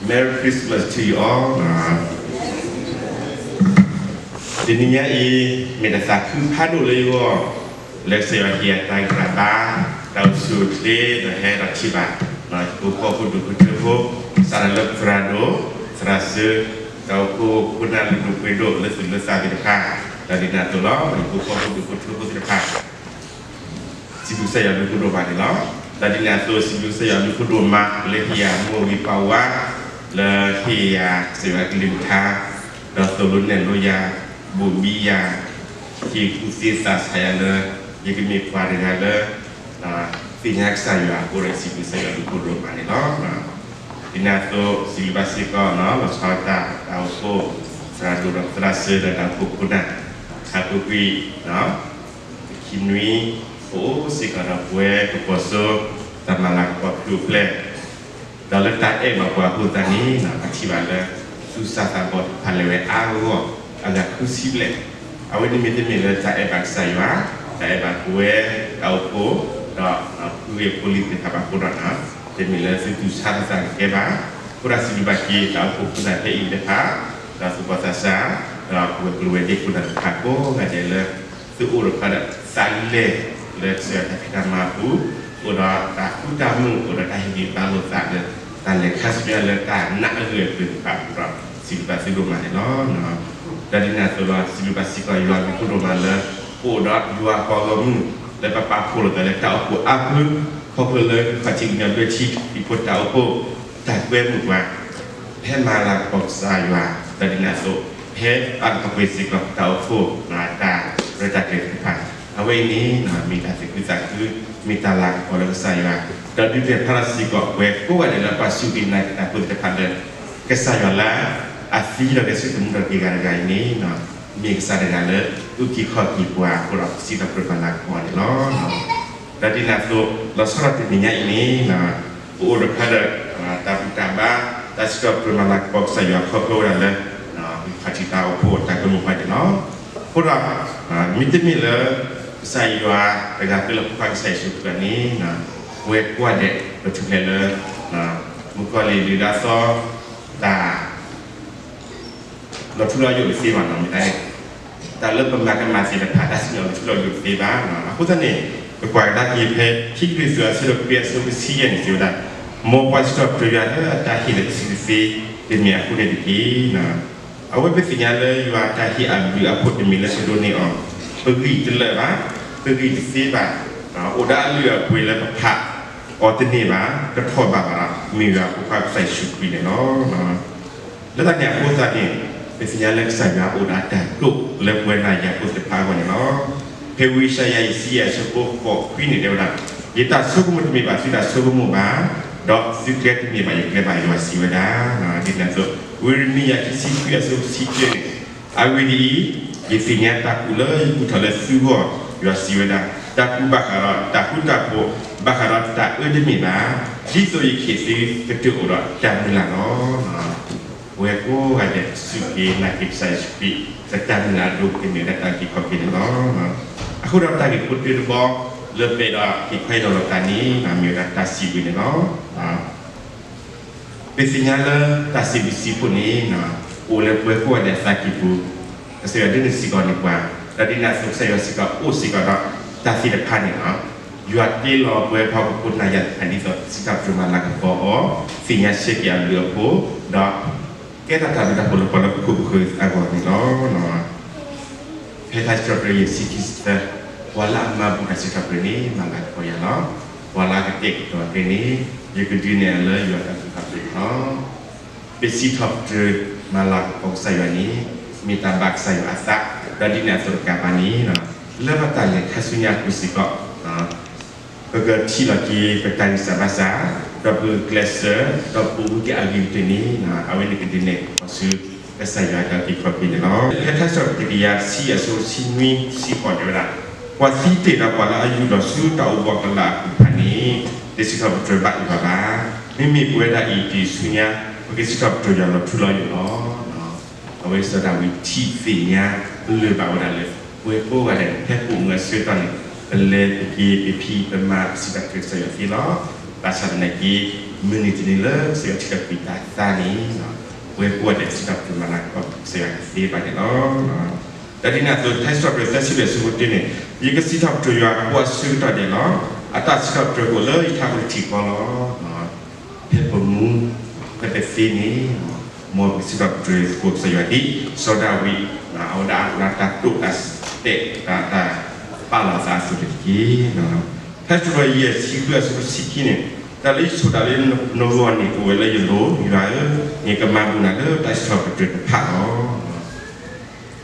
Merry Christmas to you all. တနံၤညါအံၤ မ့ၢ်တၢ်သးခုဖးဒိၣ်လၢယဂီၢ် လၢကစၢ်ယွၤဟ့ၣ်ယၤတၢ်ဂံၢ်တၢ်ဘါ, တၢ်အိၣ်ဆူၣ်အိၣ်ချ့ ဒီးဟဲဒီးထံၣ်ဘၣ် ဟံၣ်ဖိဃီဖိ ဒူၣ်ဖိထၢဖိ, စးထီၣ်လၢသရၣ်ဒိၣ် သရၣ်စၢၤ, တၢ်အိၣ်ဖှိၣ်ခိၣ်နၢ် လုၢ်ဒိၣ်ပှ့ၤဒိၣ် လၢသူၣ်လၢသးသ့ၣ်တဖၣ်, ဒီးဒ်န့ၣ်အသိးလီၤ ဟံၣ်ဖိဃီဖိ ဒူၣ်ဖိထၢဖိသ့ၣ်တဖၣ် စံးဘျုးကစၢ်ယွၤအဘျုးအဖှိၣ်ဒိၣ်မးန့ၣ်လီၤ. ဒီးဒ်န့ၣ်အသိး စံးဘျုးကစၢ်ယွၤအဘျုးအဖှိၣ်ဒိၣ်မး လၢဟ့ၣ်ယၤမိၢ်ဂ့ၤပၢ်ဝါ လၢဟ့ၣ်ယၤကစၢ်ယွၤအကလုၢ်ကထါ, ဒီးသိၣ်လိနဲၣ်လိယၤ, ဘိၣ်ဘံယၤ, ဟ့ၣ်ကူၣ်သ့သးဆးယၤလၢ ယကမ့ၢ်ပှၤတဂၤလၢ သ့ၣ်ညါကစၢ်ယွၤအဃိဒီး စံးဘျုးကစၢ်ယွၤအဘျုးအဖှိၣ်ဒိၣ်မးန့ၣ်လီၤ. ဒ်န့ၣ်အသိး စံးဘျုးဘၣ်စ့ၢ်ကီး လီၤဆီဒၣ်တၢ် တၢ်အိၣ်ဖှိၣ် သရၣ်ဒိၣ်ဒီးသရၣ်စၢၤဒီး တၢ်အိၣ်ဖှိၣ်ခိၣ်နၢ် ဟးပူၤကွံာ် ခံနွံ ပအိၣ်စ့ၢ်ကီးဒီးပဝဲကပီၤစိ တၢ်မၤလၤကပီၤဖုၣ်ဖျဲး, ဒီးလၢတၢ်အဲၣ်ဘၣ်ပှၤအဃိသတးန့ၣ် ပထံၣ်ဘၣ်လၢ သူၣ်စၢ်သးဘီၣ်တဖၣ်လဲၤဝဲအါဂီၢ် အဂၤဃုဆံဘျဲၣ်, အဝဲန့ၣ်မ့တမ့ၢ်လၢတၢ်အဲၣ်ဘၣ်ကစၢ်ယွၤ, တၢ်အဲၣ်ဘၣ်ပဝဲ တၢ်အိၣ်ဖှိၣ်, ဒီးဖုဂ့ၢ်ဖိလံၤသ့ၣ်တဖၣ်ဘၣ်အဃိဒီး တမ့ၢ်လၢသုသူၣ်ဆါသးကဲဘၣ်, အဃိဒီးစံးဘျုးဘၣ်က့ၤ တၢ်အိၣ်ဖှိၣ်ခိၣ်နၢ်ဖဲအံၤသ့ၣ်တဖၣ်, ဒီးသူၣ်ဘီၣ်သးစၢ်, ဒီးပဝဲၤကျိၤဝဲၤဒ့ခိၣ်နၢ်တဖၣ်ကိးဂၤဒဲးလၢ သုအိၣ်ဒီးဖးဒီးသးလဲၤ လၢကစၢ်ယွၤတၢ်ဖံးတၢ်မၤအပူၤ, အိၣ်ဒီးတၢ်ဃူတၢ်မုာ် အိၣ်ဒီးတၢ်ဟ့ၣ်ဂံၢ်ဘါလိာ်သးလၢ တၢ်လဲၤခါဆူညါလၢတၢ်နာ်အဂ့ၢ်အကျိၤသ့ၣ်တဖၣ်အပူၤဒီး စံးဘျုးဘၣ်သုဒိၣ်မးန့ၣ်လီၤ. ဒီးဒ်န့ၣ်အသိးလီၤ စံးဘျုးဘၣ်စ့ၢ်ကီးယွၤအဘျုးအဖှိၣ်ဒိၣ်မးလၢ ပအိၣ်ဒီးယွၤပှၤဂီၢ်မုၢ် လၢပပာ်ဖှိၣ်လိာ်သးလၢတၢ်အိၣ်ဖှိၣ်အါဖု ခီဖျိလၢခီၣ်ထံးကညီဘျၢထံ ဟံၣ်ဖိတၢ်အိၣ်ဖှိၣ် တၢ်ကွဲမုာ်ပှၤ ဖဲမၤလၤကပီၤကစၢ်ယွၤ ဒီးဒ်န့ၣ်အသိး ဖဲပာ်ကပှ့ၤစ့ၢ်ကီးတၢ်အိၣ်ဖှိၣ် တၢ်ရဲၣ်တၢ်ကျဲၤသ့ၣ်တဖၣ် အဝဲအံၤန့ၣ် မ့ၢ်တၢ်သူၣ်ခုသးခု မ့ၢ်တၢ်လၤကပီၤလၢကစၢ်ယွၤ ဒီးဒုးနဲၣ်ဖျါထီၣ်စ့ၢ်ကီး ပဝဲကိးဂၤဒဲးလၢပှၤစူၢ်က့ၤနာ်က့ၤတၢ်ဖိသ့ၣ်တဖၣ်လၢ ကစၢ်ယွၤလၢအသံဒီးကဲဆူသမူထီၣ်က့ၤဂၤတဂၤအံၤန့ၣ် မ့ၢ်ကစၢ်တဂၤလၢ အုၣ်က့ၤခီၣ်က့ၤပှၤအဃိဒီး ပစံးထီၣ်ပတြၢၤမၤလၤကပီၤန့ၣ်လီၤ. ဒီးဒ်န့ၣ်အသိး လီၤဆီဒၣ်တၢ်တနံၤညါအံၤန့ၣ် ပအိၣ်ဒီးဖးဒီး တၢ်ဘူၣ်တၢ်ဘါ တၢ်စံးထီၣ်ပတြၢၤမၤလၤကပီၤကစၢ်ယွၤခီဖျိဝဲဒၣ်လၢ ခီၣ်ထံးတၢ်အိၣ်ဖှိၣ်တၢ်ကွဲမုာ်ပှၤန့ၣ်လီၤ. အဃိဒီး မ့တမ့ၢ်လၢ ကစၢ်ယွၤတဂၤဃုလၢဖိခွါကစၢ်ယ့ၣ်ၡူးခရံာ်န့ၣ် ပဝဲကိးဂၤဒဲး ပထူၣ်ဖျဲးလၢ မုၣ်ကီၢ်လံၢ်လုၢ်ဒၣ်သီ တၢ် လီၤထူလီၤယိာ်တသ့ဘၣ်နီၤ မ့ၢ်တၢ် တၢ်လၢပမၤကမၣ်သ့ၣ်တဖၣ် တၢ်စံၣ်ညီၣ်လီၤထူလီၤယိာ်တသ့ဘၣ်. အဃိသတးန့ၣ် ပကွၢ်ကဒါက့ၤဖဲ ခံကရံၣ်သူး အဆၢဒိၣ်ခွံ အဆၢဖိတဆံယဲၢ်န့ၣ် စံးဝဲဒၣ်, မ်ပှၤစံးထီၣ်ပတြၢၤယွၤလၢအတၢ်ဟ့ၣ်လၢတဆံးတသ့ တမ့ၢ်အဃိန့ၣ်တက့ၢ်. အဝဲပသ့ၣ်ညါလၢယွၤအတၢ်ဟ့ၣ်အဘျုးအဖှိၣ်တမ့ၢ်လၢပဒိးန့ၢ်အီၤ, ပဂံၢ်တလၢာ်ဘၣ်, ပဂံၢ်တသ့ဘၣ်, အိၣ်ဒီးအလုၢ်အပှ့ၤလၢပဖးအီၤတန့ၢ်ဘၣ်, တထီၣ်ဘးဘၣ်ဒီး မ့ၢ်ယွၤအဖိခွါကစၢ်ယ့ၣ်ၡူးခရံာ်န့ၣ်လီၤ. လၢတၢ်န့ၣ်အဃိသတးန့ၣ် ပသ့ၣ်ညါလၢကစၢ်ယွၤအိၣ်ဒီးတၢ်ဒိၣ်လၢပဝဲနၤယၤဖိသ့ၣ်တဖၣ်အဂီၢ်န့ၣ်လီၤ. ဖဲဝံယၡါယၤ ယဲၢ်ဆံယဲၢ် အဆၢဖိဃိးခွံန့ၣ် တဲဝဲဒၣ်, ယတၢ်ဆိကမိၣ်တမ့ၢ်ဘၣ်သုတၢ်ဆိကမိၣ်ဘၣ်, ဒီးသုကျဲတမ့ၢ်ဘၣ်ယကျဲဘၣ် ယွၤစံးဝဲဒၣ်. ဒ်န့ၣ်အသိး ဝံယံးရမံယၤ ခံဆံခွံ အဆၢဖိတဆံခံန့ၣ်, အဂ့ၢ်ဒ်အံၤ, ယသ့ၣ်ညါတၢ်ကူၣ်လၢယကူၣ်ထီၣ်လၢသုဂီၢ်, ယွၤစံးဝဲဒၣ်, တၢ်ကူၣ်ဘၣ်ဃးဒီးတၢ်ဃူတၢ်ဖိး, ဘၣ်ဃးဒီးတၢ်အၢတမ့ၢ်ဘၣ်, ဒ်သိးယကဟ့ၣ်သုကတၢၢ်အိၣ်ဒီးတၢ်မုၢ်လၢ်လီၤ. ပဝဲကိးဂၤဒဲး ပစူၢ်က့ၤနာ်က့ၤကစၢ်ယ့ၣ်ၡူးခရံာ် ပတၢ်မုၢ်လၢ်အဒိၣ်ကတၢၢ်န့ၣ် လၢတၢ်အုၣ်က့ၤခီၣ်က့ၤန့ၣ်လီၤ. အဃိဒီးတၢ်ဂ့ၢ်ဖိတၢတဘီ လၢပအဲၣ်ဒိးဟ့ၣ်ခီဟ့ၣ်နီၤလိာ်သးန့ၣ် မ့ၢ်ဝဲဒၣ်တၢ်စံးဘျုးန့ၣ်လီၤ. ပသ့ၣ်ညါလၢတၢ်စံးဘျုးစံးဖှိၣ်န့ၣ် အိၣ်လၢပဝဲကိးဂၤဒဲးအသးကံၢ်ပူၤ, ကစၢ်ယွၤဒိးန့ၢ်စ့ၢ်ကီးန့ၢ်ပှၤ, ဒီးဒ်န့ၣ်အသိး ကစၢ်ယွၤစ့ၢ်ကီးအိၣ်စ့ၢ်ကီးဒီးတၢ်သ့ၣ်တဖၣ်န့ၣ်လီၤ. ယွၤတ့လီၤပဝဲပှၤဟီၣ်ခိၣ်ဖိနၤယၤတဖၣ် ဒ်သိးပစံးထီၣ်ပတြၢၤမၤလၤကပီၤအီၤ, သ့ၣ်ညါဆှဲက့ၤအဘျုးအဖှိၣ်, ဒီးကဲထီၣ်တၢ်ဘျုးတၢ်ဖှိၣ်လၢပှၤလၢပခိၣ်ပဃၢၤအဂီၢ်န့ၣ်လီၤ. ဖဲတၢ်စံးထီၣ်ပတြၢၤယဲၢ်ဆံခံဆၢ, ပှၤလၢအမၤဘူၣ်တၢ်စံးထီၣ်ပတြၢၤန့ၣ် မၤလၤကပီၤယၤလီၤ. ပှၤလၢအကတဲာ်ကတီၤကျဲန့ၣ် ယကဒုးနဲၣ်အီၤလၢယွၤတၢ်စံးထီၣ်ပတြၢၤန့ၣ်လီၤ. ပစံးထီၣ်ပတြၢၤမၤလၤကပီၤကစၢ်ယွၤန့ၣ် မ့ၢ်တၢ်ဘၣ်ကစၢ်ယွၤအသး, ဒီးဒ်န့ၣ်အသိးတကးဘၣ်န့ၣ် လၢပတၢ်လဲၤခါဆူညါအပူၤစ့ၢ်ကီး ပကထံၣ်လီၤက့ၤပတၢ်ဂံၢ်စၢ်ဘါစၢ်, ဒီးပကကျဲးစၢး, ဒီးပကဂုာ်ကျဲးစၢးအဂ့ၤကတၢၢ်န့ၣ် အဝဲန့ၣ်ကဒုးနဲၣ်ပှၤဆူ ကစၢ်ယွၤအတၢ်အုၣ်က့ၤခီၣ်က့ၤန့ၣ်လီၤ. ဖဲထါစံးထီၣ်ပတြၢၤတကယၤတဆံအဆၢတဆံနွံ တဆံဃိးန့ၣ်ဝဲဒၣ်, ပှၤသံတ့ၢ်ဒီးပှၤလၢအယူၢ်လီၤဆူတၢ်အိၣ်ဘှီၣ်ကလာ်အပူၤတဖၣ်န့ၣ် တစံးထီၣ်ပတြၢၤဘၣ်ယွၤဘၣ်. မ့မ့ၢ်ပဝဲဒၣ်အံၤ တုၤဆူညါ ပကစံးထီၣ်ပတြၢၤယွၤလီၤထူလီၤယိာ်လီၤ. အဝဲစီၤဒၤဝံးထံၣ်သ့ၣ်ညါလၢာ်ဘၣ်ဝဲဒၣ်လၢ ပဝဲကိးဂၤဒဲး ဖဲပအိၣ်မူအဆၢကတီၢ်န့ၣ် ပလဲၤပက့ၤပဖံးပမၤ ပစံးထီၣ်ပတြၢၤကစၢ်ယွၤသ့လီၤ. ဘၣ်ဆၣ်သနာ်က့ မုၢ်နံၤတနံၤလၢကစၢ်ယွၤထံၣ်ထီၣ်ကွံာ်တၢ်သါန့ၣ်, ပဝဲကိးဂၤဒဲး စံးထီၣ်ပတြၢၤမၤလၤကပီၤကစၢ်ယွၤကသ့ဘၣ်န့ၣ်လီၤ. ဒီးဒ်န့ၣ်အသိး ထါစံးထီၣ်ပတြၢၤသၢဆံဘျဲၣ်ဆၢဖိတၢန့ၣ်, ယကစံးထီၣ်ပတြၢၤယွၤအဖိအဆၢကတီၢ်ဒဲးလီၤ. အတၢ်စံးထီၣ်ပတြၢၤကအိၣ်လၢယထးခိၣ်တထံၣ်ဃီလီၤ. ဖဲပမူ ဖဲပသ့န့ၣ်, မ်ပကစံးထီၣ်ပတြၢၤသကိးကစၢ်ယွၤဒ်စီၤဒၤဝံး အဝဲဒၣ်အတၢ်တိာ်တၢ်စဲး တၢ်ပာ်လီၤအသးအသိးန့ၣ်တက့ၢ်. ထါစံးထီၣ်ပတြၢၤယဲၢ်ဆံဃုအဆၢဖိတဆံခံန့ၣ်, တၢ်လၢယဆိၣ်တၢ်လၢနဂီၢ်န့ၣ် အိၣ်ဝဲလၢယလိၤ, ယွၤဧၢ, ယကမၤဘၣ်နၤလၢတၢ်စံးထီၣ်ပတြၢၤတဖၣ်လီၤ.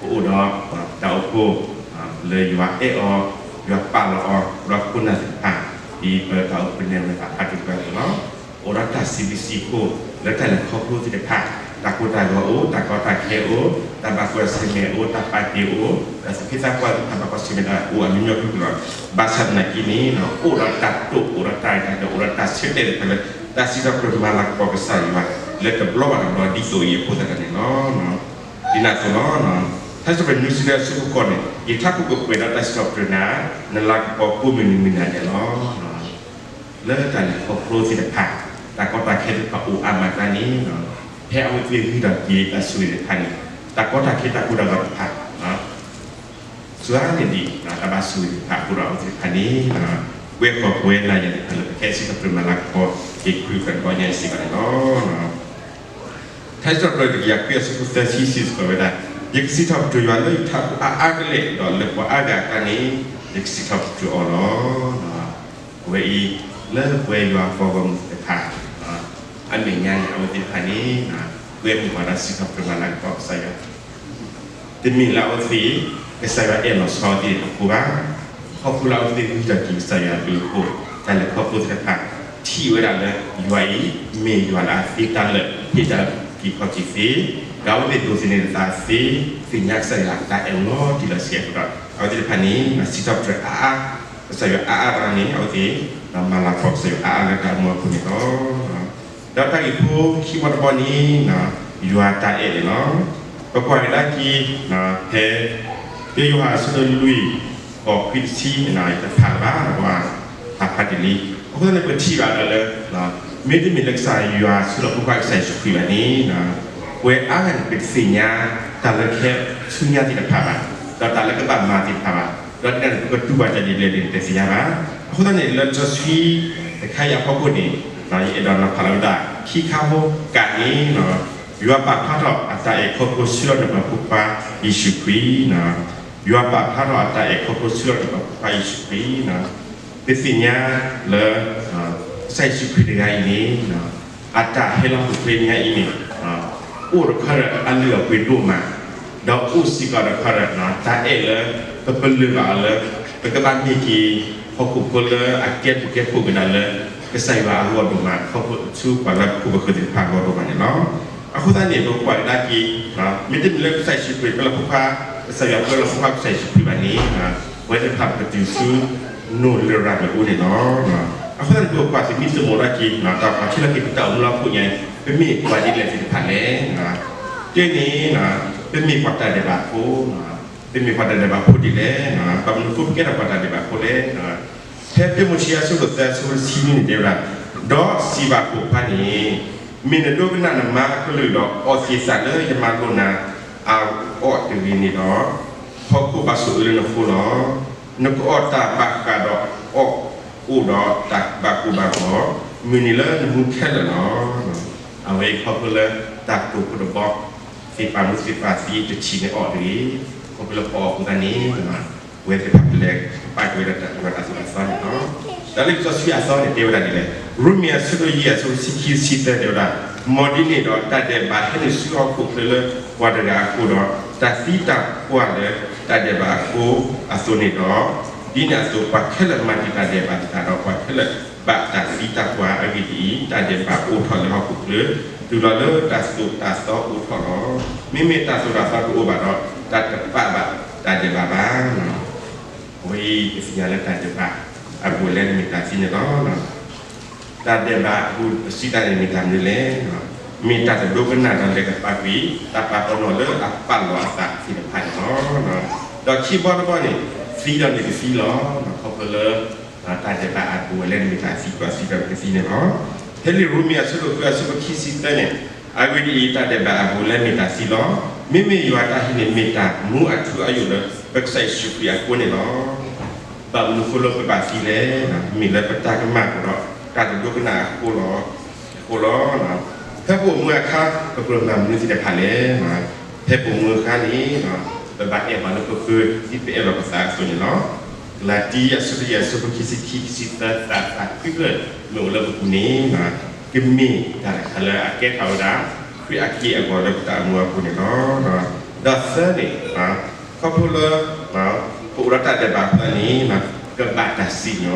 ပအိၣ်ဒီးတၢ်အိၣ်ဖှိၣ်လၢယွၤအဲၣ်အီၤ, ယွၤပာ်လီၤအီၤ ဒီးခိၣ်နၢ်သ့ၣ်တဖၣ်, ဒ်ပတၢ်အိၣ်ဖှိၣ်နဲၣ်ဝဲသးဖးဒိၣ်တဖၣ်န့ၣ်လီၤ. အိၣ်ဒီးတၢ်စံးဘျုးစံးဖှိၣ်လၢတၢ်လဲၤခီဖျိသ့ၣ်တဖၣ်, တၢ်ကိၢ်တၢ်ဂီၤအိၣ်, တၢ်ကီတၢ်ခဲအိၣ်, တၢ်ဘၣ်ကွၢ်ဆၢၣ်မဲာ်အိၣ်, တၢ်ပာ်တ့ၢ်အိၣ်, တၢ်သူၣ်ဖှံသးညီသ့ၣ်တဖၣ် ဘၣ်ကွၢ်ဆၢၣ်မဲာ်တၢ်အိၣ်အမျိုးမျိုး ဘၣ်ဆၣ်သနာ်က့န့ၣ် အိၣ်ဒီးတၢ်တိာ်, အိၣ်ဒီးတၢ်ရဲၣ်တၢ်ကျဲၤ, အိၣ်ဒီးတၢ်ဆၢတဲာ်တဖၣ်လၢ တၢ်စံးထီၣ်ပတြၢၤမၤလၤကပီၤကစၢ်ယွၤ လၢတဘျီဘၣ်တဘျီဒ်သိးအံၤအဃိသတးန့ၣ်လီၤ. ဒ်န့ၣ်အသိးလီၤ. ထါစံးထီၣ်ပတြၢၤနွံဆံတၢအဆၢဖိဃိးန့ၣ်, ယထးခိၣ်ကပှဲၤဒီးတၢ်စံးထီၣ်ပတြၢၤနၤ, နလၤကပီၤကိးမုၢ်နံၤမုၢ်နၤဒဲးလီၤ. လၢတၢ်လဲၤခီဖျိသ့ၣ်တဖၣ်, တၢ်ကီတၢ်ခဲသ့ၣ်တဖၣ်အိၣ်အါမးအကျါန့ၣ်, ဖဲအဝဲသ့ၣ်ဂံၢ်ထီၣ်က့ၤတၢ်ဆိၣ်ဂ့ၤသ့ၣ်တဖၣ်န့ၣ်, တၢ်ကီတၢ်ခဲတၢ်ကိၢ်တၢ်ဂီၤတဖၣ် စှၤန့ၢ်ဒံးတၢ်ဘၣ်ဆိၣ်ဂ့ၤသ့ၣ်တဖၣ်အဃိဒီး အဝဲသ့ၣ်တဖၣ်န့ၣ် ပဝဲကိးပဝဲနၤယၤသ့ၣ်တဖၣ်လၢ ပကဟဲစံးထီၣ်ပတြၢၤမၤလၤကပီၤ က့ၤခရံာ်ကပီၤညါစ့ၢ်ကီးန့ၣ်လီၤ. ထါစံးထီၣ်ပတြၢၤတကယၤခွံအဆၢဖိသၢဆံစံးစ့ၢ်ကီးဝဲဒၣ်, ယကစံးထီၣ်ပတြၢၤယွၤလၢယထးခိၣ်အါအါကလဲာ်, ဒီးလၢပှၤအါဂၤအကျါန့ၣ် ယကစံးထီၣ်ပတြၢၤအီၤလီၤ. အဝဲအံၤ လၢပဝဲယွၤအပှၤဂီၢ်မုၢ်သ့ၣ်တဖၣ် အမဲာ်ညါန့ၣ် အဝဲသ့ၣ်တဖၣ်န့ၣ် ပှဲၤမုာ်ပှၤဒီးစံးထီၣ်ပတြၢၤမၤလၤကပီၤကစၢ်ယွၤ တမ့ၢ်လၢအဝဲသ့ၣ် ကစၢ်ယွၤအဲၣ်လီၤဆီအဝဲသ့ၣ်အဃိဘၣ်. ခီဖျိလၢအဝဲသ့ၣ်ဂံၢ်ထီၣ်က့ၤကစၢ်ယွၤအဘျုးအဖှိၣ်, တၢ်လဲၤခီဖျိသ့ၣ်တဖၣ် ထံၣ်ဝဲဒၣ်လၢ ယွၤအံၤ မ့ၢ်ယွၤလၢအသ့တၢ်လၢာ် ဟ့ၣ်တၢ်အုၣ်က့ၤခီၣ်က့ၤသ့, ဒီးအဝဲသ့ၣ်ဒိးသန့ၤအသးသ့, သ့ၣ်ညါကစၢ်ယွၤအတၢ်အဲၣ်လီၤတံၢ်လီၤဆဲးအဃိဒီး အဝဲသ့ၣ်တဖၣ်န့ၣ် စံးထီၣ်ပတြၢၤအါအါ ကစၢ်ယွၤအါအါတဂၤန့ၣ် အဝဲသ့ၣ် မၤလၤကပီၤကစၢ်ယွၤအါအါလၢတၢ်အိၣ်မူအပူၤန့ၣ်လီၤ. ဒီးတၢ်ဂ့ၢ်ဖိခံဘီတဘီန့ၣ် ယွၤတၢ်အဲၣ်န့ၣ်လီၤ. ပကွၢ်ကဒါက့ၤ ဖဲ ဖဲယိၤဟၣ်အဆၢဒိၣ်လွံၢ် အခိၣ်ခွံတဆံန့ၣ် ယတဖးလၢၤဘၣ် ပှၤဖးဖးတ့ၢ်လံ. အဃိသတးန့ၣ် ပထံၣ်ဘၣ်ဒီးလၢ မ့တမ့ၢ်လၢကစၢ်ယွၤဆှၢလီၤဖိခွါကစၢ်ယ့ၣ်ၡူးခရံာ်ဘၣ်န့ၣ် ပဝဲအါဂၤန့ၣ် ပတသ့ၣ်ညါ တၢ်လၢကဟဲဆူညါသ့ၣ်တဖၣ်ဘၣ်, ဒီးတၢ်လၢကဘၣ်မၤသ့ၣ်တဖၣ်ဘၣ်, ဒီးဒ်န့ၣ် ပကတူၢ်ဘၣ်တၢ်ဒ်လဲၣ်န့ၣ် ပတသ့ၣ်ညါဘၣ်. အဃိသတးန့ၣ် လၢစီဆှံတခါအံၤအဖီခိၣ်န့ၣ် ယအဲၣ်ဒိးနီၤဖးလီၤဝဲဒၣ် ခံခါဖိကးန့ၣ် ယွၤပာ်ဖျါထီၣ်အတၢ်အဲၣ်ခီဖျိဆူအီၤန့ၣ် ပှၤဖိခွါယ့ၣ်ၡူးခရံာ်, ယွၤပာ်ဖျါထီၣ်အတၢ်အဲၣ်ခီဖျိဆူအီၤန့ၣ် ပှၤဖိခွါယ့ၣ်ၡူးခရံာ်, ပသ့ၣ်ညါလၢ ကစၢ်ယ့ၣ်ၡူးခရံာ်တဂၤအံၤန့ၣ် အတၢ်ဟဲလီၤဟီၣ်ခိၣ်ချၢညါအံၤန့ၣ် အိၣ်တခီဒီးအလုၢ်အပှ့ၤဒိၣ်မး, ဒီးအိၣ်စ့ၢ်ကီးတခီဒီး တၢ်အဲၣ်လၢ ပပလၢၢ်ဘၣ်အီၤလၢ ပကဘၣ်မ့ၢ်က့ၤ ဟီၣ်ခိၣ်ဖိလၢအကဲပူၤကဲဖှိၣ်ကဒါလၢ ကစၢ်ယွၤအဂီၢ်ဒိၣ်မး ခီဖျိဆူပှၤလၢပခိၣ်ပဃၢၤသ့ၣ်တဖၣ်အဂီၢ်ဒိၣ်မးန့ၣ်လီၤ. အဃိသတးန့ၣ် ပကွၢ်ကဒါက့ၤ မ့တမ့ၢ်လၢကစၢ်ယ့ၣ်ၡူးခရံာ်ပှဲၤလီၤဖိခွါ, ကစၢ်ယွၤပှဲၤလီၤဖိခွါကစၢ်ယ့ၣ်ၡူးခရံာ်ဘၣ်န့ၣ် ပဝဲသ့ၣ်တဖၣ်ပတုၤဆူ နိၣ်လရာ်မ့ၣ်အူန့ၣ်လီၤ. အဃိသတးန့ၣ် ပကွၢ်သမံသမိးဒၣ်က့ၤ တၢ်ပာ်ထီၣ်က့ၤပတၢ်အိၣ်မူလၢဟီၣ်ခိၣ်ညါအံၤ ပမ့ၢ်ပှၤဒ်လဲၣ်သ့ၣ်တဖၣ်လဲၣ်. တၢ်န့ၣ် ပမ့ၢ်ပှၤတၢ်ဒဲးဘးဖိ, ပမ့ၢ်ပှၤတၢ်ဒဲးဘးဖိဒ်လဲၣ်, ဘၣ်မနုၤဃိပကဲထီၣ်ပှၤတၢ်ဒဲးဘးဖိလဲၣ်. ဖဲတၢမိၤၡ့အဆၢဒိၣ်သၢအဆၢဖိတဆံနွံန့ၣ် တဲဝဲဒၣ်, ဒီးစံးဘၣ်ပိာ်ခွါန့ၣ်, မ့ၢ်နဒိကနၣ်နမါအကလုၢ်ဒီး အီသံးသးလၢယမၤလိာ်နၤအအီၣ်တဂ့ၤန့ၣ်ဒီး, ဟီၣ်ခိၣ်ဘၣ်ဆိၣ်အၢလၢနဃိလီၤ. နကအီၣ်တၢ်ဘၣ်ဃးဒီးအီၣ်အိၣ်ဒီးတၢ်ဘၣ်ကိၢ်ဘၣ်ဂီၤ, မုၢ်နံၤလၢနမူခဲလၢာ်လီၤ. အဝဲအံၤခီဖျိလၢတၢ်တိာ်ဖိတဘီ သ့ၣ်ပာ်မူသ့ၣ်ပာ်သံတထံၣ်န့ၣ်အီၣ်တဂ့ၤ, ခီဖျိလၢပအီၣ်အဃိသတးန့ၣ် ပဝဲသ့ၣ်တဖၣ်ပလဲၤကပာ်က့ၤဝဲဒၣ်တၢ်ဒဲးဘးတၢ်သိၣ်တၢ်သီန့ၣ်လီၤ. တၢ်လၢလံာ်စီဆှံအသီန့ၣ် တဲဝဲဒၣ်ဒ်လဲၣ်. ရိမ့ၤအဆၢဒိၣ်ယဲၢ်အဆၢဖိတဆံခံဆံသၢတဲဝဲဒၣ်, မ်ဒ်န့ၣ်ဒီးတၢ်ဒဲးဘးဟဲနုာ်ဆူဟီၣ်ခိၣ်ချၢလၢပှၤတဂၤအဃိဒီး, တၢ်သံတၢ်ပှၢ်လၢတၢ်ဒဲးဘးအဃိအသိးန့ၣ်ဒီး, ဒ်န့ၣ်အသိးပှၤခဲလၢာ်မၤတ့ၢ်တၢ်ဒဲးဘးသ့ၣ်တဖၣ်ဒီး ပှၤခဲလၢာ်ဘၣ်တၢ်သံတၢ်ပှၢ်အဂ့ၢ်ဒ်အံၤ, တၢ်ဒဲးဘးအိၣ်ထီၣ်လၢဟီၣ်ခိၣ်ချၢ, တုၤလီၤလၢတၢ်သိၣ်တၢ်သီအိၣ်ထီၣ်လီၤ. မ့မ့ၢ်တၢ်သိၣ်တၢ်သီတအိၣ်ဘၣ်ဒီး တၢ်တပာ်ဘၣ်တၢ်ဒဲးဘးဘၣ်. အဝဲအံၤပသ့ၣ်ညါလၢတၢ်ဒဲးဘးအဘူးအလဲန့ၣ်မ့ၢ်တၢ်သံန့ၣ်လီၤ. တၢ်ဒဲးဘးအဘူးအစံးတၢ်န့ၣ်မ့ၢ်တၢ်မနုၤလဲၣ်. မ့ၢ်တၢ်တဒိကနၣ်ဒီးလဲၤကပာ်ကွံာ် တၢ်ပာ်ပနီၣ်လၢအပာ်လီၤအသးသ့ၣ်တဖၣ်န့ၣ်လီၤ. ဒီးခံဘီတဘီန့ၣ် သံဒီးနကသံလီၤ. ခီဖျိလၢ တၢ်ဒဲးဘးအဘူးအလဲန့ၣ်မ့ၢ်တၢ်သံကွၢ်သံဒီးနကသံန့ၣ်လီၤ. ဖဲလံာ်ရိမ့ၤအဆၢဒိၣ်ဃုအဆၢဖိခံဆံသၢန့ၣ်, အဂ့ၢ်ဒ်အံၤ, တၢ်ဒဲးဘးအဘူးအလဲမ့ၢ်တၢ်သံလီၤ. မ့မ့ၢ်ယွၤအတၢ်ဟ့ၣ်န့ၣ် မ့ၢ်တၢ်မူအထူအယိာ်လၢ ပကစၢ်ယ့ၣ်ၡူးခရံာ်အဃိန့ၣ်လီၤ. ဘၣ်မနုၤအဃိလၢပဘၣ်သံလဲၣ်. မ့ၢ်လၢပတၢ်ကမၣ်ကဒီး တၢ်တဒိကနၣ်အဃိလီၤ. အဃိလီၤ. ဖဲပအိၣ်မူအခါ ပကြၢးမၤမနုၤသ့ၣ်တဖၣ်လဲၣ်. ဖဲပအိၣ်မူအခါန့ၣ် ပဘၣ်အဲၣ်ပှၤလၢပဃၢၤ ဒ်ပအဲၣ်ဘၣ်ပသးအသိးန့ၣ်လီၤ. ကလၤတံ အဆၢဒိၣ်ယဲၢ် အဆၢဖိခံဆံခံ ခံဆံသၢ, သးသးခုဖျၢၣ် မ့ၢ်အိၣ်လၢပပူၤန့ၣ် ကမ့ၢ်တၢ်တခါလၢအကဲထီၣ်ဝဲဒၣ် ခရံာ်အက့ၢ်အဂီၤလၢပတၢ်အိၣ်မူအပူၤန့ၣ်လီၤ. ဒီးသၢန့ၣ်, ခီဖျိလၢ ပအိၣ်ဒီးတၢ်ဒဲးဘးအဖျၢၣ်န့ၣ် ကဘၣ်တၢ်စံၣ်ညီၣ် ဖဲလံာ်ဧ့ၤဘြံၤအ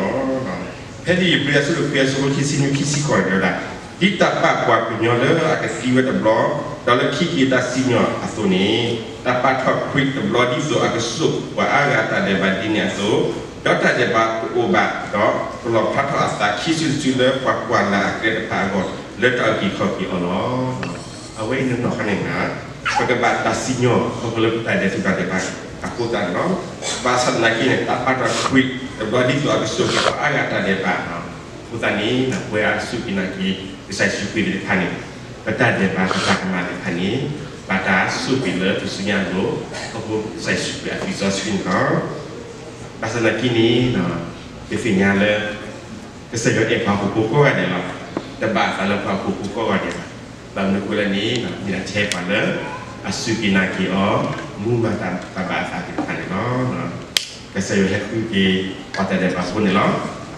ဆၢဒိၣ်ခွံအဆၢဖိခံဆံနွံ ခံဆံဃိးန့ၣ်တဲဝဲဒၣ်, ဒ်တၢ်ပာ်ပှၤကညီလၢအကသံဝဲတဘျီ, ဒီးလၢခံက့ၤတၢ်စံၣ်ညီၣ်အသိးန့ၣ်, တၢ်ပာ်ထီၣ်ခရံာ်တဘျီဒ်သိးအကစိာ်ပှၤအါဂၤတၢ်ဒဲးဘးဒ်န့ၣ်အသိး, ဒီးတၢ်ဒဲးဘးကအိၣ်ဘၣ်ဒီး ကလီၣ်ဖျါထီၣ်အသးခံစုတစုလၢပှၤကွၢ်လၢ်အကျဲတဖၣ်အဂီၢ် လၢတၢ်အုၣ်က့ၤခီၣ်က့ၤအီၤလီၤ. အဝဲအံၤန့ၣ်နီၢ်ခါန့ၣ် ပကဘၣ်တၢ်စံၣ်ညီၣ် ခီဖျိလၢပတၢ်ဒဲးဘးသ့ၣ်တဖၣ်အဃိသတးန့ၣ်လီၤ. ဘၣ်ဆၣ်သနာ်က့န့ၣ် တၢ်ပာ်ထီၣ်ခရံာ်တဘျီဒ်သိးအကစိာ်ပှၤအါဂၤတၢ်ဒဲးဘး အဃိသတးန့ၣ် ပဝဲအစူၢ်က့ၤနာ်က့ၤ ကစၢ်ယ့ၣ်ၡူးခရံာ်သ့ၣ်တဖၣ်န့ၣ် ပတၢ်ဒဲးဘးပတၢ်ကမၣ်သ့ၣ်တဖၣ်န့ၣ် ဘၣ်တၢ်စူၢ်က့ၤလၢပစုညါအလိၤ ခီဖျိကစၢ်ယ့ၣ်ၡူးခရံာ်အသွံၣ်စီဆှံန့ၣ်လီၤ. ဘၣ်ဆၣ်သနာ်က့န့ၣ် ပသ့ၣ်ညါလၢ ကစၢ်ယွၤအဲၣ်ပှၤဟီၣ်ခိၣ်ဖိကိးဂၤဒဲးလီၤ. တဘၣ်အသးလၢပှၤဟီၣ်ခိၣ်ဖိကိးဂၤဒဲးဘၣ်. ဘၣ်မနုၤအဃိလဲၣ်န့ၣ် မ့ၢ်ဒၣ်ထဲပှၤလၢ အစူၢ်က့ၤနာ်က့ၤအီၤ မူမၤတၢ်တဘၣ်အသးသ့ၣ်တဖၣ်န့ၣ်လီၤ. ကစၢ်ယွၤဟဲဃုက့ၤပှၤတၢ်ဒဲးဘးဖိန့ၣ်လီၤ.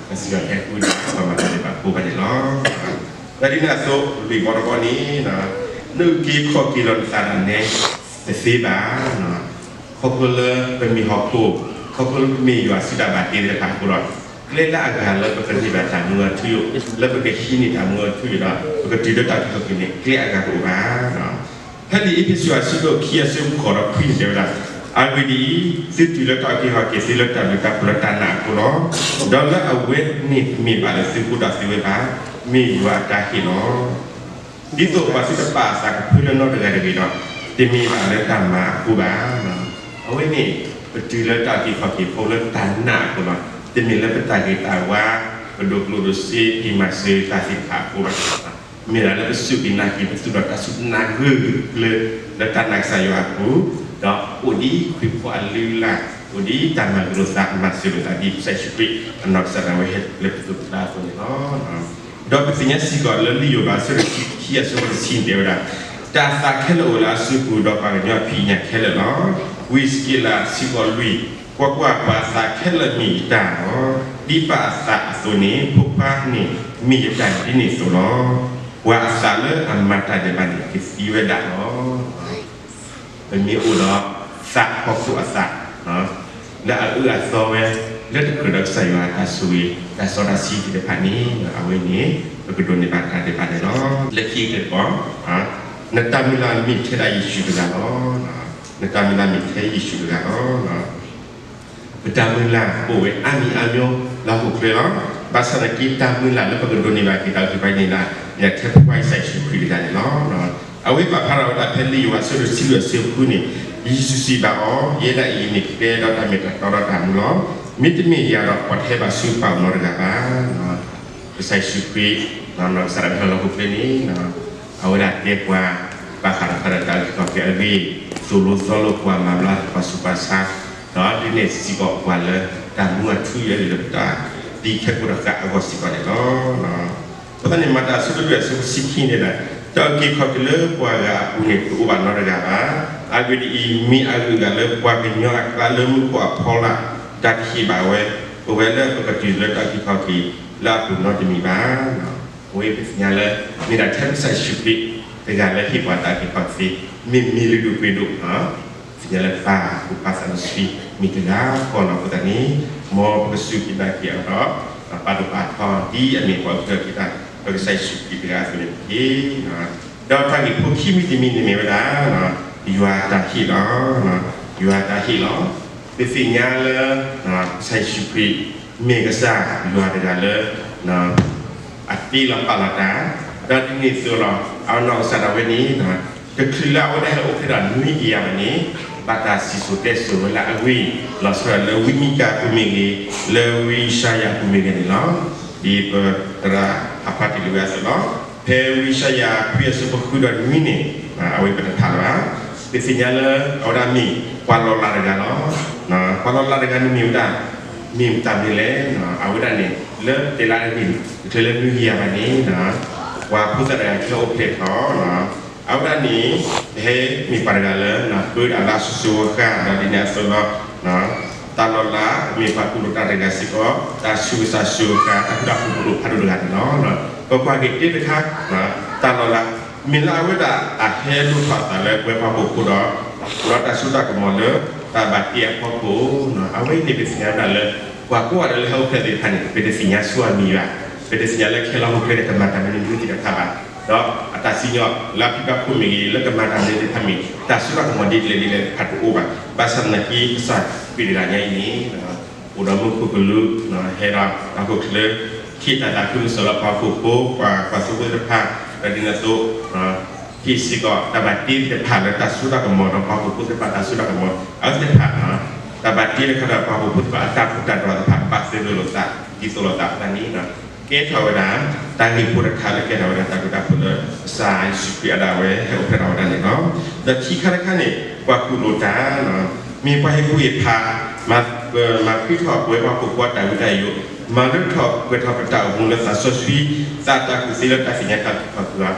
ကစၢ်ယွၤဟဲဃုဒၣ်ပှၤမၤတၢ်ဒဲးဘးဖိဘၣ်န့ၣ်လီၤ. ဒီးဒ်န့ၣ်အသိး လွံၢ်ဘီတဘီန့ၣ် နအုၣ်က့ၤခီၣ်က့ၤလီၤနသးဒၣ်နဲ တသ့ဘၣ်. ခီဖျိလၢပမ့ၢ်ဟီၣ်ခိၣ်, ခီဖျိလၢပမ့ၢ်ယွၤစုတၢ်ဘၣ်တ့သ့ၣ်တဖၣ်အဃိဒီး ကျဲလၢအဂၤလၢပကန့ၢ်ဘၣ်တၢ်မူအထူအယိာ်, လၢပကဟံးန့ၢ်တၢ်မူအထူအယိာ်ဒီး ပကတုၤလၢတၢ်အုၣ်က့ၤခီၣ်က့ၤန့ၣ် ကျဲအဂၤတအိၣ်ဘၣ်. ဖဲလံာ်အ့းဖ့းစူးအဆၢဒိၣ်ခံအဆၢဖိဃိးဒီးခွံန့ၣ်တဲဝဲဒၣ်, အဂ့ၢ်ဒ်အံၤ, သုတုၤလၢတၢ်အုၣ်က့ၤခီၣ်က့ၤ သုလၢတၢ်ဘျုးတၢ်ဖှိၣ်လၢတၢ်နာ်အဃိလီၤ. ဒီးလၢအဝဲန့ၣ်တမ့ၢ်ဘၣ်လၢသုဃိဒီးသုဝဲဘၣ်, မ့ၢ်ယွၤအတၢ်ဟ့ၣ်လီၤ. ဒ်သိးပှၤသုတပာ်အသးကဖၢလၢနီတဂၤတဂ့ၤဒီး, တမ့ၢ်ဘၣ်လၢတၢ်မၤအဃိဘၣ်. အဝဲန့ၣ် ပတုၤလၢတၢ်အုၣ်က့ၤခီၣ်က့ၤဖိလၢတၢ်နာ်အဃိလီၤ. တမ့ၢ်လၢပတၢ်ဂ့ၤတၢ်ဝါ, ပဒိးကျိၣ်ဒိးစ့ ပမၤစၢၤတၢ်သ့ၣ်တဖၣ်အဃိဘၣ်. မ့ၢ်ဒၣ်လၢပစူၢ်က့ၤနာ်က့ၤ ပသူၣ်ထီၣ်တၢ်စူၢ်တၢ်နာ်ဂၢၢ်ကျၢၤ လၢတၢ်နာ်ကစၢ်ယွၤအပူၤ, ဒီးအိၣ်ဒ်ခရံာ်ဖိအလုၢ်အလၢ်, အိၣ်ဒ်တၢ်မၤလိာ်သးမၤစၢၤလိာ်သးဒ်ကစၢ်ယ့ၣ်ၡူးခရံာ်အနီၢ်ကစၢ်ဒၣ်ဝဲဟဲလၢပသူၣ်ပသးအသိးန့ၣ်လီၤ. ဒီးပသ့ၣ်ညါစ့ၢ်ကီးလၢလံာ်ယိၤဘးအဆၢဒိၣ်ခံအဆၢဖိတဆံန့ၣ်တဲဝဲဒၣ်, တၢ်သးခဲလၢာ်အိၣ်လၢအစုပူၤ ဒီးပှၤကညီအဖံးအညၣ်ခဲလၢာ်လီၤ. ဝံယ့ၣ်စက့လးစံးဘၣ်လွံၢ်, ကွၢ်ကွၢ်, ပှၤအသးခဲလၢာ်မ့ၢ်ယတၢ်လီၤ. ဒ်ပၢ်အသးအသိးန့ၣ် ဖိခွါန့ၣ်မ့ၢ်ယတၢ်ဒ်န့ၣ်အသိးလီၤ. ပှၤအသးလၢအမၤတၢ်ဒဲးဘးန့ၣ် ကသံဝဲဒၣ်လီၤ. ပမ့ၢ်အိၣ်ဒီးသးဟီၣ်ခိၣ်အသး လၢအအၢအသီဝဲ လၢတကြၢးဒီးကစၢ်ယွၤအတၢ်ဆိၣ်ဂ့ၤ တၢ်စီတၢ်ဆှံသ့ၣ်တဖၣ်န့ၣ် အဝဲန့ၣ် ပကဒိးန့ၢ်ဘၣ်တၢ်ဒဲးဘးန့ၣ်လီၤ. လၢခံကတၢၢ်တခီ, နတၢ်မုၢ်လၢ်မ့ၢ်ထဲဒၣ်ယ့ၣ်ၡူးတဂၤလီၤ. နတၢ်မုၢ်လၢ်မ့ၢ်ထဲယ့ၣ်ၡူးတဂၤလီၤ. ပတၢ်မုၢ်လၢ်အိၣ်ဝဲအါမံၤအါမျိၤလၢဟီၣ်ခိၣ်ချၢလီၤ. ဘၣ်ဆၣ်သနာ်က့ တၢ်မုၢ်လၢ်လၢပကဒိးန့ၢ်ဘၣ်က့ၤတၢ်အုၣ်က့ၤခီၣ်က့ၤန့ၣ် မ့ၢ်ထဲဖိခွါကစၢ်ယ့ၣ်ၡူးခရံာ်တဂၤန့ၣ်လီၤ. အဝဲပာ်ဖျါထီၣ်ဝဲဒၣ်ဖဲလံာ်ယိၤဟၣ်အဆၢဒိၣ်တဆံလွံၢ်အဆၢဖိဃုန့ၣ်, ယ့ၣ်ၡူးစံးဘၣ်အီၤ, ယဲဒၣ်အံၤမ့ၢ်ကျဲဒီးတၢ်မ့ၢ်တၢ်တီဒီးတၢ်မူလီၤ. မ့တမ့ၢ်ယၤဒီး ပှၤတဟဲဘၣ်ဆူပၢ်အအိၣ်နီတဂၤဘၣ်. ကစၢ်ယ့ၣ်ၡူးခရံာ် နီၢ်ကစၢ်ဒၣ်ဝဲလၢဟီၣ်ခိၣ်ချၢန့ၣ် အဝဲဒၣ်တဲပှၤ ဘၣ်ဃးဒီးတၢ်အုၣ်က့ၤခီၣ်က့ၤအဂ့ၢ်, သိၣ်လိသီလိပှၤ, မၤဘျါပှၤဆူးပှၤဆါ, ဒီးဒ်န့ၣ်စ့ၢ်ကီးပှၤလၢတၢ်မူအထူအယိာ်လၢပတၢ်သံခဲကိာ်တဃာ်အဂီၢ်စ့ၢ်ကီးန့ၣ်လီၤ. အဃိသတးန့ၣ် မၤတၢ်အဆၢဒိၣ်လွံၢ်အဆၢဖိတဆံခံန့ၣ်ဒၣ်, တၢ်အုၣ်က့ၤခီၣ်က့ၤလၢပှၤဂၤအပူၤန့ၣ် တအိၣ်ဘၣ်နီတဂၤဘၣ်. အဂ့ၢ်ဒ်အံၤ, မ့ၢ်အဂုၤအဂၤလၢပှၤကညီအကျါလၢမူခိၣ်အဖီလာ် တၢ်တဟ့ၣ်ဘၣ်ဝဲ ပဝဲလၢပကတုၤလၢတၢ်အုၣ်က့ၤခီၣ်က့ၤလၢအပူၤနီတမံၤဘၣ်. အဝဲပသ့ၣ်ညါလၢ မ့ၢ်ဒၣ်ထဲကစၢ်ယ့ၣ်ၡူးခရံာ်တဂၤလၢဟ့ၣ်ပှၤတၢ်အုၣ်က့ၤခီၣ်က့ၤသ့, မ့ၢ်မ့ၢ်လုၢ်ဒိၣ်ပှ့ၤဒိၣ် သ့ၣ်ညါလၢပၢ်အဃိ ပၢ်သးစီဆှံမ့ၢ်တဂၤဃီလီၤ. အဃိသတးန့ၣ် မ်ပကစူၢ်က့ၤနာ်က့ၤအီၤဒီး ပာ်ဒိၣ်ပာ်ထီဒ်အမ့ၢ်ပှၤအုၣ်က့ၤခီၣ်က့ၤတၢ် ဒီးကစၢ်ယ့ၣ်ၡူးခရံာ်တဂၤအသိးန့ၣ်တက့ၢ်. ဒီးတၢ်ဂ့ၢ်ဖိခံမံၤတမံၤန့ၣ်မ့ၢ်ဝဲဒၣ် ယွၤတၢ်ဟ့ၣ်လီၤ. ယွၤတၢ်ဟ့ၣ်လီၤ. ပသ့ၣ်ညါလၢ ကစၢ်ယ့ၣ်ၡူးခရံာ် မ့ၢ်ကစၢ်ယွၤတဂၤလၢ အတ့လီၤပာ်လီၤတၢ်, ဒီးဒ်န့ၣ်အသိးလီၤ အနီၢ်ကစၢ်ဒၣ်ဝဲန့ၣ် တချုးလၢအဝဲဒၣ်ဟဲအိၣ်ဖျဲၣ်ဒီးနွံကယၤဘၣ်န့ၣ် ဘၣ်တၢ်စံၣ်စိၤတဲစိၤဝဲလၢအဂ့ၢ် လီၤဆီဒၣ်တၢ်လၢဝံမံကၤအပူၤမ့ၢ်ဂ့ၤ, လၢဝံယၡါယၤအပူၤမ့ၢ်ဂ့ၤန့ၣ်လီၤ. ဒ်ပသရၣ်ဟးဖးတံၢ် ဝဲအသိးလီၤ. ဖဲဝံယၡါယၤခွံအဆၢဖိဃုဒီးနွံန့ၣ်, အဝဲပတဖးလၢၤဘၣ်. ပသ့ၣ်ညါလၢအဝဲဒၣ်မ့ၢ်ပှၤလီၤလးတဂၤလီၤ. ပှၤလီၤလးတဂၤန့ၣ်မ့ၢ်ဝဲဒၣ်, မ့ၢ်မတၤမနုၤလဲၣ်. အဝဲဒၣ်န့ၣ် လၢတဲလၢအဂ့ၢ်, တချုးလၢနွံကယၤဘၣ်န့ၣ်, ပှၤဖိသၣ်တဂၤကဟဲအိၣ်ဖျဲၣ်ထီၣ်, အဝဲဒၣ်န့ၣ် ပဟဲမ့ၢ်ပှၤတဂၤလၢ ပၢတၢ်လၢအစိၤစိၤအဃၣ်ဃၣ် ဒီးဒ်န့ၣ်အသိးလီၤ. တၢ်လီၤလးမ့ၢ်ပှၤကူၣ်လိာ်တၢ်တဂၤစ့ၢ်ကီး, တၢ်ဆူးကစၢ်ဆူးကစၢ် တၢ်ဃူတၢ်ဖိးဒိၣ်ဖးဒိၣ်တဂၤန့ၣ်လီၤ. ပကွၢ်က့ၤတ့ၢ်တခါ, တၢ်လီၤလး မ့ၢ်လၢအဝဲဒၣ်အဟဲလိၣ်ထီၣ်အသးလၢပဝဲပှၤဟီၣ်ခိၣ်ဖိဒီး အိၣ်ဒီးတၢ်စိတၢ်ကမီၤလၢတၢ်ဘၣ်တ့အဖီခိၣ်, အဝဲအံၤန့ၣ် ပသ့ၣ်ညါဝဲဒၣ်လၢ ပှၤကိးဂၤဒဲးလၢဟဲအိၣ်ဖျဲၣ်သ့ၣ်တဖၣ်န့ၣ် ပတသ့ၣ်ညါဆိအမံၤဘၣ်. ပတသ့ၣ်ညါလၢခဲလၢာ်ဟီၣ်ခိၣ်ချၢန့ၣ် ကမၤတၢ်မနုၤမနုၤသ့ၣ်တဖၣ်ဘၣ်. ဒီးအတၢ်စံၣ်ညီၣ်လၢအဖံဘၣ်ခိၣ်မ့ၢ်ဂ့ၤ, လၢကမၤတၢ်မနုၤသ့ၣ်တဖၣ်မ့ၢ် တၢ်စိတၢ်ကမီၤဒ်လဲၣ်ဒ်လဲၣ်တဖၣ်တအိၣ်ဘၣ်. ဘၣ်ဆၣ်သနာ်က့ ကစၢ်ခရံာ်တဂၤညါအံၤန့ၣ် အိၣ်ဒီးမူခိၣ်ကလူး, ဟဲဒီးဟီၣ်ခိၣ်ချၢ, ဟ့ၣ်တၢ်သးခုကစီၣ်လၢပှၤဟီၣ်ခိၣ်ဖိ, ပှၤကွၢ်သိဖိသ့ၣ်တဖၣ်, ဒီးဒ်န့ၣ်အသိး ဟ့ၣ်စ့ၢ်ကီးတၢ်ဘၣ်တ့သ့ၣ်တဖၣ်လၢတၢ်စိတၢ်ကမီၤဒီးပှၤဟီၣ်ခိၣ်ဖိသ့ၣ်တဖၣ်တၢ်စိတၢ်ကမီၤ အဝဲသ့ၣ်တဖၣ်, တၢ်ဘၣ်တ့တခါဒီးပှၤဟီၣ်ခိၣ်ဖိသ့ၣ်တဖၣ်အတၢ်ထူးတၢ်တီၤသ့ၣ်တဖၣ် ဘၣ်သ့ၣ်လိာ်သး ဒ်သိးလိာ်သးအဃိသတးန့ၣ် ကဲထီၣ်ဝဲဒၣ် တၢ်ဂ့ၢ်ဖိတခါလၢကဲထီၣ်ဝဲဒၣ်တၢ်ဘျုးတၢ်ဖှိၣ်လၢ ကစၢ်ယ့ၣ်ၡူးခရံာ်အဒၣ်ဝဲဟဲအိၣ်ဖျဲၣ်ထီၣ်ဝဲဒၣ်န့ၣ်လီၤ. ဒီးခံခါတခါန့ၣ် ပှၤကူၣ်လိာ်တၢ် မ့ၢ်ပှၤဟ့ၣ်ကူၣ်ဟ့ၣ်ဖး, မၤ, မၤဖှံထီၣ်ပဝဲပှၤဟီၣ်ခိၣ်ဖိအတၢ်ဝံတၢ်ယိး, မၤလၢထီၣ်ပှဲၤထီၣ်ပတၢ်အိၣ်မူလၢသးစီဆှံ, သးတၢ်ကူၣ်သ့လၢတၢ်သ့ၣ်ညါတၢ်ဖံး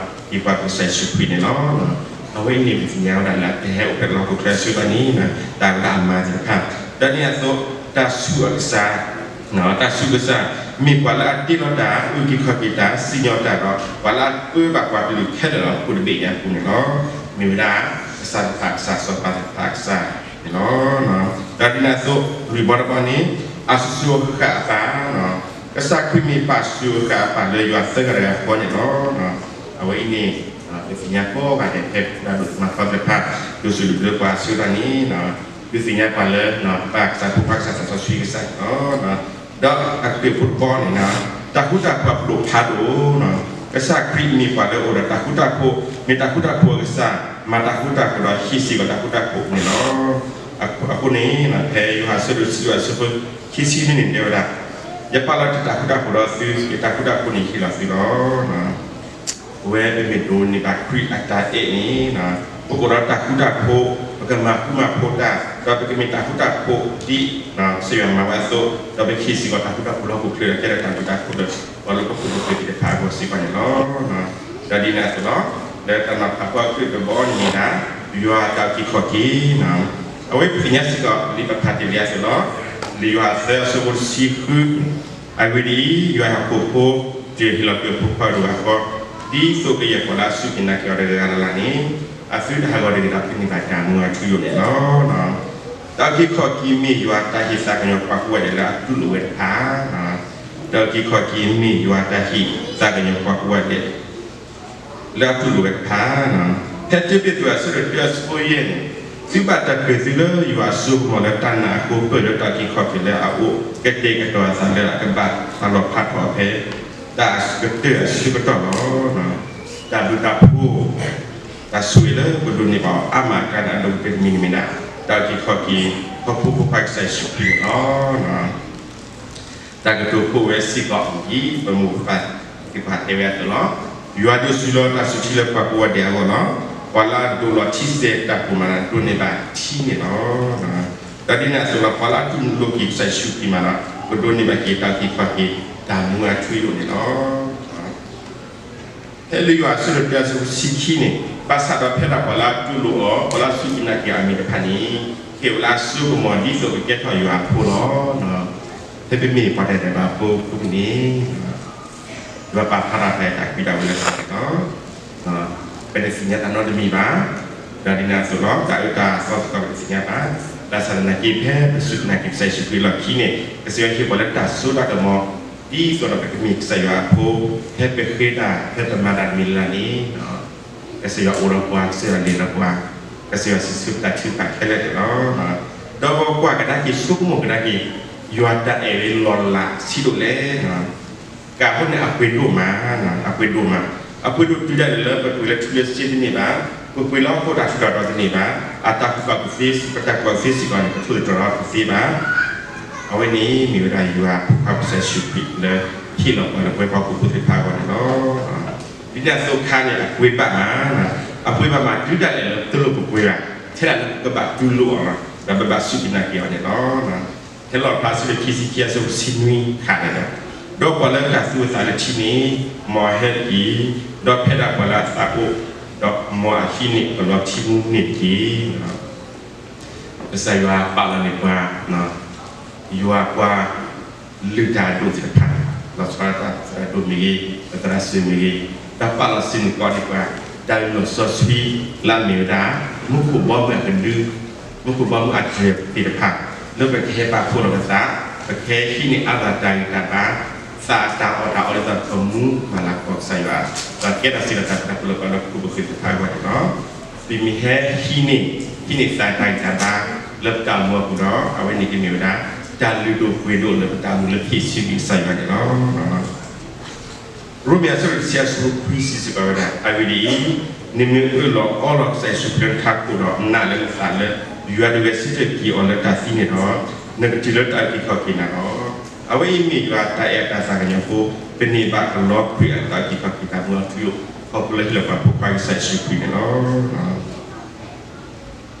ခီၣ်ပှၤ ဒ်ပှၤကစၢ်ယ့ၣ်ၡူးခရံာ်န့ၣ်လီၤ. အဝဲအံၤန့ၣ် ပသ့ၣ်ညါဝဲဒၣ်လၢအတဟဲအိၣ်ဖျဲၣ်လၢဟီၣ်ခိၣ်ချၢအဆၢကတီၢ်န့ၣ် တၢ်ဝဲဒၣ်အမၤသ့ၣ်တဖၣ်, ဒီးဒ်န့ၣ်အသိး တၢ်ဆူးအကစၢ် တၢ်ဆူးကစၢ် မ့ၢ်ပှၤလၢအတ့လီၤတၢ် အုၣ်က့ၤခီၣ်က့ၤတၢ် စံၣ်ညီၣ်တၢ်ဒီး ပှၤလၢအပၢဘၣ်ပှၤကလုာ်ခဲလၢာ်လၢဟီၣ်ခိၣ်တဘ့ၣ်ညါအပူၤန့ၣ်လီၤ. မ့ၢ်ဝဲဒၣ် ကစၢ်သ့ၣ်တဖၣ်အကစၢ် စီၤပၤသ့ၣ်တဖၣ်အကစၢ်န့ၣ်လီၤ. ဒီးဒ်န့ၣ်အသိး လွံၢ်ဘီတဘီန့ၣ် အစိၤစိၤအဃၣ်ဃၣ်အပၢ်, ကစၢ်ခရံာ်မ့ၢ်ပၢ်စိၤအဃၣ်ဃၣ်အပၢ်လၢယွၤသၢဂၤတဂၤဃီန့ၣ်လီၤ. အဝဲအံၤန့ၣ် ပသ့ၣ်ညါကိးဂၤဒဲး ဖဲဒၣ်ဒိၣ်မၤသီသ့ၣ်တဖၣ် ဒိၣ်စိဒိၣ်ဘျၢပှၤအဆၢကတီၢ်န့ၣ် ဒုးသ့ၣ်ညါပှၤလၢ ပၢ်ကစၢ်ဖိခွါကစၢ်သးစီဆှံကစၢ်န့ၣ်လီၤ. ဒီးအကတၢၢ်ဖိတဘီန့ၣ် တၢ်ဃူတၢ်ဖိးအဖျိဖးဒိၣ်, ကစၢ်ခရံာ်မ့ၢ်ပှၤလၢအအိၣ်ဒီးတၢ်ဃူတၢ်ဖိး, မ့ၢ်တၢ်ဃူတၢ်ဖိးအကစၢ်, မၤတၢ်ဃူတၢ်ဖိးဒီးဟ့ၣ်စ့ၢ်ကီးတၢ်ဃူတၢ်ဖိးန့ၣ်လီၤ. အဃိန့ၣ် ဖဲယိၤဟၣ်အဆၢဒိၣ်တဆံလွံၢ်အဆၢဖိခံဆံနွံန့ၣ် တဲဝဲဒၣ်, ယပာ်လီၤတၢ်ဃူတၢ်ဖိးဒီးသု, ယတၢ်ဃူတၢ်ဖိးန့ၣ်ဟ့ၣ်လီၤသုလီၤ. ပဝဲပမ့ၢ်ဒိးန့ၢ်ဘၣ်ခရံာ်အတၢ်အဲၣ်န့ၣ် ပအိၣ်ဒီးတၢ်ဃူတၢ်ဖိး, ပကမၤဃူမၤဖိးတၢ်, ဒီးပကမ့ၢ်တၢ်ဃူတၢ်ဖိးဒ် ကစၢ်ယွၤမၤဝဲအသိး, ဒီးပကဟ့ၣ်စ့ၢ်ကီးတၢ်ဃူတၢ်ဖိးလၢဟီၣ်ခိၣ်ချၢဒီး ကဲထီၣ်တၢ်ဃူတၢ်ဖိးလၢ ပှၤလၢပခိၣ်ပဃၢၤသ့ၣ်တဖၣ်အဂီၢ်စ့ၢ်ကီးန့ၣ်လီၤ. ဒီးဒ်န့ၣ်အသိးလီၤ, လၢတၢ်နီၤဖးဖီခိၣ်တဘီန့ၣ်မ့ၢ်ဒၣ် ယွၤအတၢ်အုၣ်က့ၤခီၣ်က့ၤ, အဝဲပသ့ၣ်ညါစ့ၢ်ကီး လံာ်ပဖးတ့ၢ်လံအသိးလီၤ. လံာ်ယိၤဟၣ်သၢအဆၢဖိတဆံဃု, အဂ့ၢ်ဒ်အံၤ, ယွၤဟ့ၣ်ဟီၣ်ခိၣ်ဖိ တုၤဟ့ၣ်လီၤကွံာ်အဖိခွါတဂၤဃီ, ဒ်သိးကယဲၢ်ပှၤလၢအစူၢ်က့ၤနာ်က့ၤအီၤတဂၤလၢ်လၢ်န့ၣ် အသုတဟးဂီၤတဂ့ၤဒီး ကန့ၢ်ဘၣ်တၢ်မူအထူအယိာ်န့ၣ်လီၤ. တၢ်အုၣ်က့ၤခီၣ်က့ၤမ့ၢ်ယွၤတၢ်ဟ့ၣ်သးကညီၤပှၤကိးဂၤဒဲးလၢအတူၢ်လိာ်ဝဲတဖၣ်, တၢ်အုၣ်က့ၤခီၣ်က့ၤမ့ၢ်ယွၤတၢ်ဟ့ၣ်သးကညီၤပှၤကိးဂၤဒဲး လၢအတူၢ်လိာ်ဝဲတဖၣ်, ဖဲတၢ်ပ့းတရူးအဆၢဒိၣ်တၢအဆၢဖိယဲၢ်န့ၣ်, သုဘၣ်တၢ်ကွဲးသုလၢယွၤအစိကမီၤလၢတၢ်နာ်အဃိ ပၢၢ်လၢတၢ်အုၣ်က့ၤခီၣ်က့ၤလၢအအိၣ် ကတဲာ်ကတီၤအသးလၢအကဘၣ်ပာ်လီၤဖးထီၣ်အီၤဖဲ တၢ်ကတၢၢ်အဆၢကတီၢ်လီၤ. တၢ်ဘျုးတၢ်ဖှိၣ်, တၢ်ဆိၣ်ဂ့ၤလၢပဒိးန့ၢ်ဘၣ်အီၤအါမးအကျါန့ၣ် အဒိၣ်ကတၢၢ်တမံၤန့ၣ်မ့ၢ်ဒၣ် တၢ်အုၣ်က့ၤခီၣ်က့ၤ ဟီၣ်ခိၣ်ဖိခွါကစၢ်ယ့ၣ်ၡူးခရံာ်န့ၣ်လီၤ. တၢ်ကတိၤဖှိၣ်ဝဲစ့ၢ်ကီးအံၤ ပမိၢ်ပပၢ်သ့ၣ်တဖၣ်တဲဝဲအသိးလီၤ. ယွၤဒုးစူၤလီၤတၢ်စူၤထံလၢပှၤကိးဂၤဒဲးအဂီၢ်လီၤ. ပှၤလၢအဒိးလီၤထံစဲတၢ်ပူၤမးဒီး ဒိးန့ၢ်ဘၣ်ထံန့ၣ်လီၤ. ဒီးဒ်န့ၣ်အသိးလီၤ ပှၤလၢအတူၢ်လိာ်က့ၤကစၢ်ယ့ၣ်ၡူးခရံာ်မးဒီး ကဒိးန့ၢ်ဘၣ်က့ၤတၢ်အုၣ်က့ၤခီၣ်က့ၤ တၢ်မူအထူအယိာ်န့ၣ်လီၤ. ဖဲလံာ်ယိၤဟၣ်အဆၢဒိၣ်တၢအဆၢဖိတဆံခံန့ၣ်, ဘၣ်ဆၣ်ဒီးဖဲဒၣ်ပှၤလၢအတူၢ်လိာ်အီၤ, ပှၤလၢအစူၢ်က့ၤနာ်က့ၤအီၤအမံၤတဖၣ်န့ၣ်, ဟ့ၣ်ဝဲလၢအစိကမီၤဒ်သိးကကဲထီၣ်ယွၤအဖိလီၤ. ဖဲပမ့ၢ်ပှၤတဂၤတဂၤဘၣ်အဖိအဃိန့ၣ်, ယွၤပာ်ဖျါထီၣ်ဖဲတၢ်ကွံတၢ်ဝဲလၢပှၤန့ၣ်လီၤ. ပတသ့ၣ်ညါတၢ်နီတမံၤဘၣ်. ဒီးဒ်န့ၣ်အသိးလီၤ တၢ်အၢတၢ်သီစ့ၢ်ကီးပတသ့ၣ်ညါဘၣ်. ဘၣ်ဆၣ်သနာ်က့ ဖဲပစူၢ်က့ၤနာ်က့ၤကစၢ်ယ့ၣ်ၡူးခရံာ်လီၢ်ခံန့ၣ် ကစၢ်ယွၤဟ့ၣ်ပှၤလၢတၢ်စိတၢ်ကမီၤ ဒ်သိးဒီးပကမ့ၢ်ကစၢ်ယွၤအဖိ, ဖဲပဃ့တၢ် ဖဲပမၤတၢ်တမံၤလၢ်လၢ်န့ၣ်, ကစၢ်ယွၤအိၣ်ဒီးပှၤ, ကစၢ်ယွၤလဲၤဒီးပှၤ, ကစၢ်ယွၤစံးဆၢပတၢ်ထုကဖၣ်ခဲလၢာ်န့ၣ်လီၤ. ဒီးပကွၢ်ကဒါက့ၤ ဆိကမိၣ်ကဒါက့ၤ ယွၤတၢ်အဲၣ်ဝဲလီၤလးဆံးဒိၣ်လဲၣ်. ကးအဃိန့ၣ် အပှ့ၤဒိၣ်မး, အပှ့ၤဒိၣ်မး, အပှ့ၤဒိၣ်တုၤဒၣ်လဲာ်လၢပပှ့ၤလၢထူလၢစ့တန့ၢ်ဘၣ်, ပပှ့ၤလၢဟီၣ်ခိၣ်တၢ်ထူးတၢ်တီၤတန့ၢ်ဘၣ်, အတၢ်ကူၣ်ဘၣ်ကူၣ်သ့, ပတၢ်ကူၣ်ဘၣ်ကူၣ်သ့စ့ၢ်ကီး ပတၢ်ကူၣ်ဘၣ်ကူၣ်သ့ဘၣ်. အဝဲန့ၣ်မ့ၢ်ဝဲဒၣ်ယွၤအဖိခွါကစၢ်ယ့ၣ်ၡူးခရံာ်လၢ ဟ့ၣ်လီၤပှၤလၢပှဲၤပှၤဟီၣ်ခိၣ်ဖိသ့ၣ်တဖၣ်အဂီၢ်န့ၣ်လီၤ. ဒ်န့ၣ်အသိးအခါန့ၣ် အပှ့ၤဘၣ်မး, အပှ့ၤဘၣ်မးတုၤဒၣ်လဲာ်လၢတလိၣ်ပပှ့ၤဘၣ်, ထဲဒၣ်လၢပကဘၣ်တူၢ်လိာ်အီၤလီၤ, ဒီးပဘၣ်စူၢ်က့ၤနာ်က့ၤအီၤန့ၣ်လီၤ. ဟဲလီၤဖျါဆူခံဆံခံအဆၢဖိတဆံနွံအခါန့ၣ်ဒီး, ဒီးပှၤလၢတၢ်သူအသးလၢထံန့ၣ် မ်အဟဲတက့ၢ်, ဒီးဖဲဒၣ်ပှၤလၢအသးအိၣ်, ဒီးမ်အဟံးန့ၢ်အလီၤထံမူန့ၣ်တက့ၢ်. ကစၢ်ယွၤပာ်လီၤန့ၢ်ပှၤ ယွၤပှၤလုၢ်တၢ်အဒိၣ်သ့ၣ်တဖၣ်, လီၤဆီဒၣ်တၢ်သရၣ်ဒိၣ်မ့ၢ်ဂ့ၤ, သရၣ်စၢၤမ့ၢ်ဂ့ၤ, ဒီးပာ်လီၤစ့ၢ်ကီးန့ၢ်ပှၤ တၢ်လုၢ်လီၢ်စီဆှံလၢအမ့ၢ်ဝဲဒၣ် မူခိၣ်ဘီမုၢ်အကဒု, မူခိၣ်ဘီမုၢ်အတြဲၤသ့ၣ်တဖၣ်, လၢပကဟဲပာ်ဖှိၣ်လီၤပသး, ပကဟဲဟံးန့ၢ်အါဂၤတၢ်ဂံၢ်တၢ်ဘါ, သးအတၢ်အီၣ်တၢ်အီလၢသးသမူမၤလၤကပီၤကစၢ်ယွၤ, ဒီးကဲထီၣ်စ့ၢ်ကီးတၢ်ပျဲပလီၢ်ပှၤဒီးပခိၣ်ပဃၢၤသ့ၣ်တဖၣ်အဂီၢ်န့ၣ်လီၤ. ပမ့ၢ်ဟဲဟံးန့ၢ်, ဟံးန့ၢ်သးတၢ်ဂံၢ်တၢ်ဘါ လၢပတၢ်အိၣ်မူအပူၤဒီး အဝဲန့ၣ်ကမ့ၢ်ဝဲဒၣ် တၢ်လုၢ်ဒိၣ်ပှ့ၤဒိၣ်လၢပတၢ်အိၣ်မူလၢဟံးဆူကစၢ်ယွၤန့ၣ်လီၤ. ရိမ့ၤအဆၢဒိၣ်တဆံအဆၢဖိခွံစံးစ့ၢ်ကီးဝဲဒၣ်, အဂ့ၢ်ဒ်အံၤ, နမ့ၢ်အၢၣ်လီၤအီလီၤကစၢ်ယ့ၣ်ၡူးခရံာ်လၢနထးခိၣ်ဒီးနာ်လၢနသးလၢ ယွၤဒုးဂဲၤဆၢထၢၣ်က့ၤအီၤလၢတၢ်သံန့ၣ်ဒီး, နကတုၤလၢတၢ်အုၣ်က့ၤခီၣ်က့ၤနၤလီၤ. အဝဲအံၤမ့ၢ်ယွၤတၢ်အဲၣ်တၢ်သးကညီၤအဃိ, ပန့ၢ်ဘၣ်ကလီၤကွံာ်အတၢ်အုၣ်က့ၤခီၣ်က့ၤတၢ်မူအထူအယိာ် ခီဖျိလၢဟ့ၣ်လီၤပှၤဖိခွါကစၢ်ယ့ၣ်ၡူးခရံာ်န့ၣ်လီ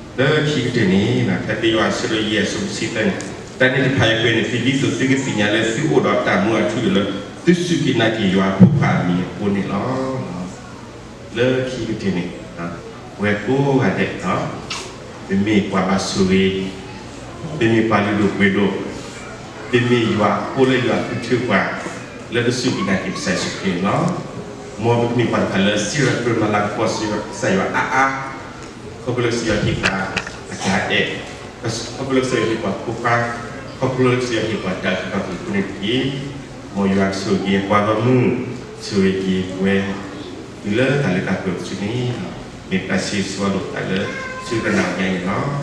ၤ. လၢခံကတၢၢ်န့ၣ်, ဖဲသ့ၣ်ယိၤဟၣ်အဆၢဒိၣ်ယဲၢ်အဆၢဖိတဆံသၢန့ၣ်, တၢ်န့ၣ်တဖၣ်အံၤပှဲၤန့ၢ်သုဒ်သိးသုကသ့ၣ်ညါလၢ သုအိၣ်ဒီးတၢ်မူအထူအယိာ်လၢ သုစူၢ်က့ၤနာ်က့ၤယွၤအဖိခွါအမံၤအဃိန့ၣ်လီၤ. လၢခံကတၢၢ်န့ၣ်, ပဝဲကိးဂၤဒဲး, ပမ့ၢ်ပှၤဘၣ်ဆိၣ်ဂ့ၤ, ပမ့ၢ်ပှၤလုၢ်ဒိၣ်ပှ့ၤဒိၣ်, ပမ့ၢ်ယွၤအဖိလၢယွၤဃုထၢပှၤ လၢပစူၢ်က့ၤနာ်က့ၤကစၢ်ယ့ၣ်ၡူးခရံာ်န့ၣ်လီၤ. မ်ပကမ့ၢ်ပှၤတဖၣ်လၢစံးထီၣ်ပတြၢၤမၤလၤကပီၤကစၢ်ယွၤအါအါ, ခီဖျိလၢကစၢ်ယွၤဟ့ၣ်ပှၤအတၢ်အဲၣ်, ခီဖျိလၢကစၢ်ယွၤဟ့ၣ်ပှၤဖိခွါ, ခီဖျိလၢကစၢ်ယွၤဟ့ၣ်ပှၤတၢ်အုၣ်က့ၤခီၣ်က့ၤအဃိန့ၣ်တက့ၢ်. မ်ယွၤကဆိၣ်ဂ့ၤက့ၤပှၤဂီၢ်မုၢ်, ဆိၣ်ဂ့ၤက့ၤပဝဲ, တုၤလၢတၢ်လၢတၢ်ပှဲၤပူၤဆူန့ၣ်, မ့ၢ်တၢ်ဆၢဂ့ၤဆၢဝါလိာ်သးလၢ ဆူတနၤညါအံၤန့ၣ်လီၤ.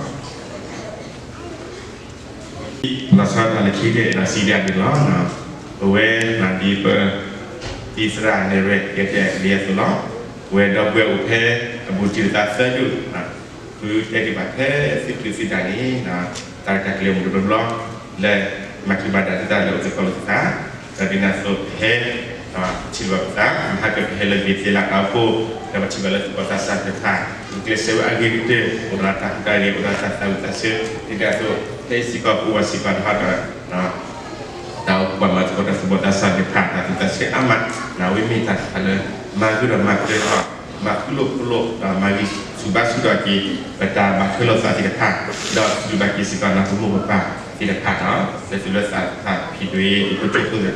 လီၤဆီဒၣ်တၢ်လၢခံကတၢၢ်ဒီးစံးဒ်အံၤန့ၣ်လီၤ. ပဝဲဒ်ပ သံၣ်သရၣ်နဲၣ်ရွဲၣ် ကဲတဲဒ်အသိးလီၤ. ပဝဲဒီပုၢ်ဝဲၢ်အိၣ်ဖဲအဘူးတံၢ်သးသၢဒူၣ်, ဃုတဲတ့ၢ်ဘၣ်ဖဲသုးကျုးသုးဒၣ်န့ၣ်, တၢ်ရဲၣ်တၢ်ကျဲၤအိၣ်မူတဘျီဘျီ, လၢမၤချုးဘၣ်ဒၣ်သုတၢ်လၢအိၣ်သကိးလိာ်သး, ဒီးဒ်န့ၣ်အသိးပဟဲ ထံၣ်လိာ်ပသး, မဟါကပဟဲလၢဘ့းသ့လးတၢ်အိၣ်ဖှိၣ်, ဒီးပထံၣ်ဘၣ်လၢသူၣ်ဘီၣ်သးစၢ်သ့ၣ်တဖၣ်, ကျဲးစၢးဝဲအဂ့ၤကတၢၢ်, အိၣ်ဒီးတၢ်ဟူးတၢ်ဂဲၤ, အိၣ်ဒီးတၢ်သးဝံၣ်သးဆၢ, ဒ်န့ၣ်အသိး ဖဲအံၤစ့ၢ်ကီး ပအိၣ်ဘၣ်စ့ၢ်ကီးဒီး တၢ်အိၣ်ကူၣ်ဘၣ်မၤသကိးတၢ်သူၣ်ဘီၣ်သးစၢ်သ့ၣ်တဖၣ် တၢ်သူၣ်သးဆၢအါမး, အဝဲမ့ၢ်တၢ်တခါလၢ မၤဂ့ၤဒီးမၤကျၢၤထီၣ်, မၤဃူလိာ်ဖိးလိာ်, ဒီးမၤဂံၢ်ဆူၣ်ဘါဆူၣ်ထီၣ်က့ၤ ပတၢ်ဘၣ်ထွဲလိာ်သးသ့ၣ်တဖၣ်, ဒီးစံးဘျုးဘၣ်က့ၤစ့ၢ်ကီး ပမိၢ်ပပၢ်သ့ၣ်တဖၣ်ဒီး လၢသူၣ်လၢသးတဖၣ် ဖံးဒွဲၣ် ဒူၣ်ဖိထၢဖိသ့ၣ်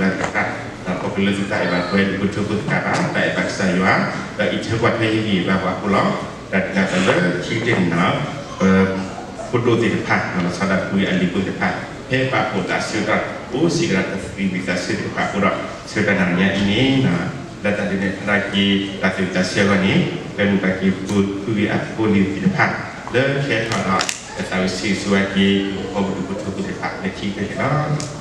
တဖၣ်, ဒီးဒူၣ်ဖိထၢဖိသ့ၣ်တဖၣ် ဒီးပှၤဒိၣ်ဂၤသ့ၣ်တဖၣ်, ဒီးခီဖျိလၢသုတၢ်အဲၣ်ဘၣ်ပှၤဒူၣ်ဖိထၢဖိသ့ၣ်တဖၣ်ဘၣ်, တၢ်အဲၣ်ဘၣ်ကစၢ်ယွၤ, ဒီးအံးထွဲကွၢ်ထွဲဟ့ၣ်ဂံၢ်ဟ့ၣ်ဘါပှၤအဃိလီၤ. ဒီးဒ်န့ၣ်အသိးလၢခံကတၢၢ်န့ၣ်ဒီး ပဖိဒိၣ်သ့ၣ်တဖၣ် လီၤဆီဒၣ်တၢ်ပှဲၤအလံာ်ဖိသ့ၣ်တဖၣ် ဖဲပာ်ဖှိၣ်သးဆၢကတီၢ် အိၣ်စ့ၢ်ကီးဒီးတၢ်သးဝံၣ်သးဆၢသ့ၣ်တဖၣ်အဃိဒီး ဆၢကတီၢ်နၤညါအံၤန့ၣ်, လၢတၢ်ဒုးနဲၣ်ဖျါထီၣ်က့ၤ တၢ်သးဝံၣ်သးဆၢအဂီၢ်န့ၣ် ပမ့ၢ်ပှၤက့ၤပဃုဂ့ၤအဖိလံၤသ့ၣ်တဖၣ် လၢကဟဲထီၣ်ဒီး တၢ်သးဝံၣ်ဆံးဆူဝဲက့ၤ ပဖိဒိၣ်ဒူၣ်ဖိထၢဖိသ့ၣ်တဖၣ် လၢခံကတၢၢ်န့ၣ်လီၤ.